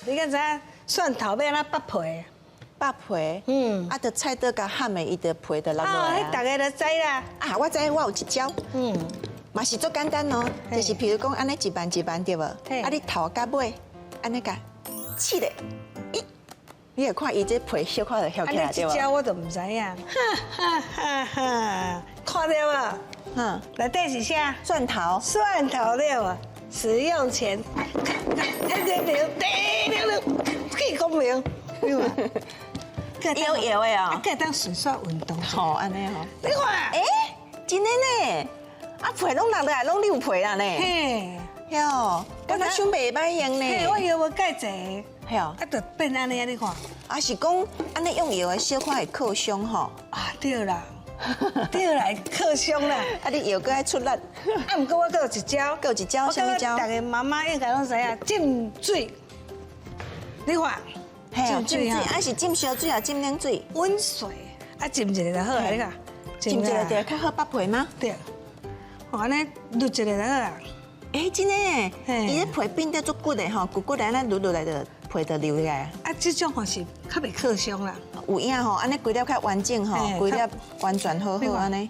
你敢知影蒜頭欲按怎剝皮？剝皮，啊，就菜刀共砍的，伊就皮就落落來。啊，彼逐家就知啦。啊，我知，我有一招，嘛是足簡單哦，就是譬如講按呢一瓣一瓣對無？啊，你頭佮尾按呢共切咧，咦，你會看伊這皮小可就翹起來對無？這招我就毋知影。哈哈哈！看著無？內底是啥？蒜頭。蒜頭對無？使用前，天天明，地明，去講明，對無？搖搖的哦，會當順紲運動。吼，按呢吼。你看，欸，真的呢，啊皮攏落來，攏溜皮啦呢。嘿，喲，我若想袂歹用呢。嘿，我搖無蓋濟。嘿哦。啊，就變按呢啊，你看。啊是講按呢用搖的小可會燙傷吼。啊，對啦，對啦，燙傷啦。啊，你搖閣愛出力。啊，毋過我閣有一招。閣有一招，啥物招？我感覺逐个媽媽應該攏知影浸水。你看。浸水，啊是浸燒水啊，浸冷水？溫水，啊浸一下就好啊，你看。浸一下就較好剝皮嗎？對。按呢滗一下就好啊。欸，真的，伊這皮變得足骨的吼，骨骨的按呢滗落來就皮就流起來。啊，這種吼是較袂燙傷啦。有影吼，按呢規粒較完整吼，規粒完全好好按呢。